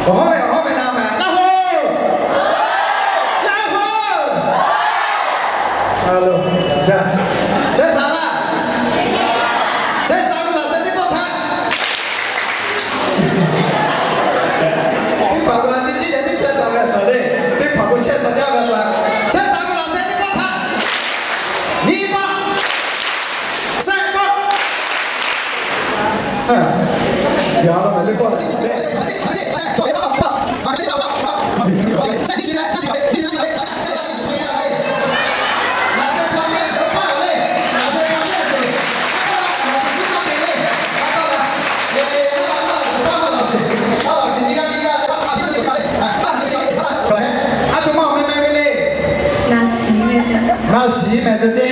Awˬ hawˉ ve, awˬ hawˉ ve na meh, Laˇ huˍ! Laˇ huˍ! Alo, chehˇ sha laˇ. Chehˇ sha ve laˬ sheh teˇ pawˆ htaꞈ. Teˇ hpaˍ k'o a ciˉ ciˉ yaꞈ teˇ chehˇ sha ve a shaˍ le. Teˇ hpaˍ k'o chehˇ sha jaˇ ve a shaˍ. Chehˇ sha ve laˬ sheh teˇ pawˆ htaꞈ. Nyiˇ pawˆ. Shehˆ pawˆ. Yaꞈ la meh le pawˆ le. A htoꞈ ma awˬ meh meh ve le. Naˆ shiˍ meh cawˬ ceˇ.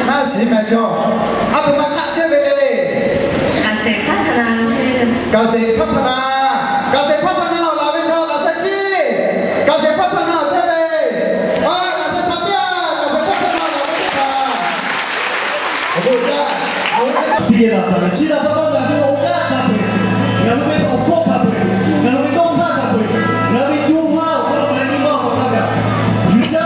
Naˆ shiˍ meh cawˬ. A htoꞈ ma hk'aˆ chehˇ ve le. Kaˍ shehˍ hpaˇ htaꞈ na, kaˍ shehˍ hpaˇ htaꞈ na awˬ laˬ ve chaw laˬ sheh chi. Kaˍ shehˍ hpaˇ htaꞈ na awˬ chehˇ ve. Kaˍ shehˍ hpaˇ piˇ a, kaˍ shehˍ hpaˇ htaꞈ na awˬ laˬ ve teˇ hpaˍ. Awˬ bon jaˇ. Teˇ geh laˬ taˍ ve chi htaꞈ pa taw ngaˬ hui awˬ g'aˇ hk'a peu-eˬ, ngaˬ hui ve awˬ hkawˇ hk'a peu-eˬ, ngaˬ hui ve dawˇ hk'aˇ hk'a peu-eˬ, ngaˬ hui ve co ha awˬ hk'aw lo ngaˬ nyi ma awˬ hk'aw hk'a gaˬ, G'uiˬsha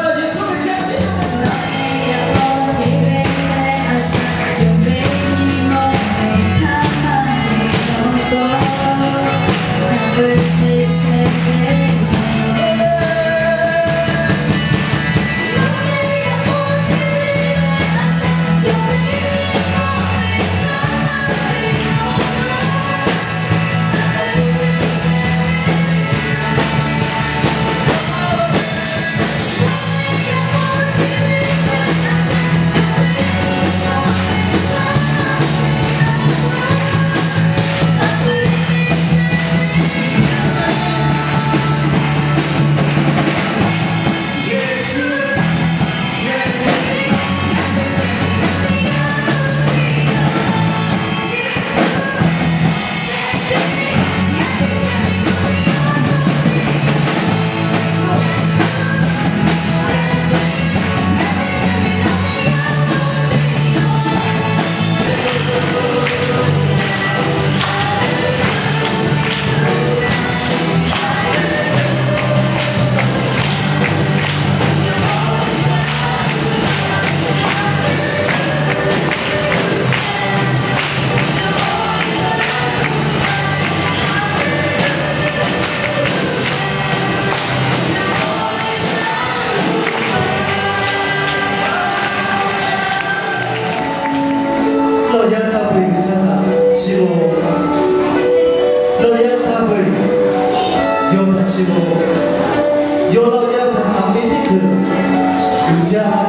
Yeˍsuˆ Hkriꞈ Lawˇ yaˇ hk'a peu-eˬ G'uiˬsha htaꞈ chiˇ mvuh. Lawˇ yaˇ hk'a peu-eˬ yawˇ htaꞈ chiˇ mvuh. Yawˇ lawˇ yaˇ htaꞈ haꞈ ve teˇ ceuˬ uiˍ jaˇ.